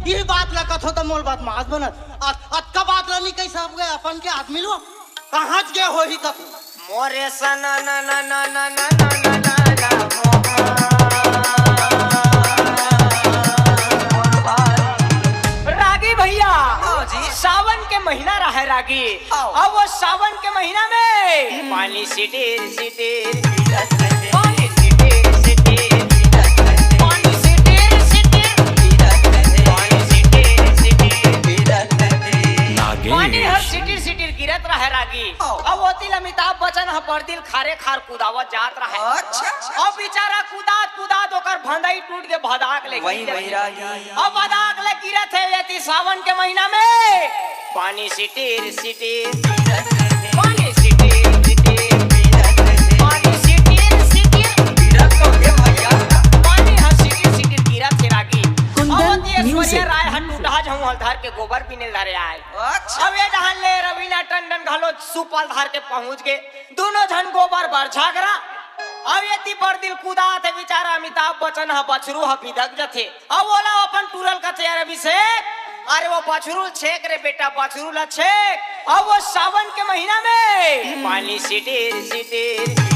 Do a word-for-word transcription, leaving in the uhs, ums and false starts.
ये बात ला कथो त मोर बात मास बनत। अत-, अतका बात ला नहीं कही सब गए अपन के आदमी लो। कहाँ गे होही कथो? मोरे सना ना ना ना ना ना ना ना ना ना ना। रागी भैया, हाँ जी। सावन के महीना रहे रागी। आओ। अब वो सावन के महीना में पानी सिटिर सिटिर, पानी सिटिर सिटिर, पानी सिटिर सिटिर, पानी सिटिर सिटिर। नागेश। पानी हर सिटिर सिटिर गिरत रहे रागी। आओ। अब ओती ल अमिताभ बच्चन ह बरदी ल खारे खार कुदावत जात रहे। अच्छा। अब बेचारा कुदात कुदात ओकर भंदई टूट के भदाक ले वही, गिर वही जाथे। रागी। अब भदाक ले गिरत हे एती सावन के महीना में पानी सिटिर सिटिर, पानी सिटिर सिटिर, पानी सिटिर सिटिर। गिरत तो हे भैया। पानी ह सिटिर सिटिर गिरत हे रागी। कुंदन अब ओती ऐश्वर्या music। राय ह टूटहा झंगोल धर के गोबर बिने ल धरे आय। अच्छा। अब ये डहन ले रवीना टंडन घलो सुपल धर के पहुंच गे। दोनों झन गोबर बर झगरा। अब एती बरदी ल कुदात हे बेचारा अमिताभ बच्चन ह, बछरू ह बिदक जथे। अब ओला अपन टूरा ल कथे, "यार अभिषेक, अरे वो बछरू ल छेक रे बेटा, बछरू ल छेक।" अब वो सावन के महीना में पानी सिटिर सिटिर,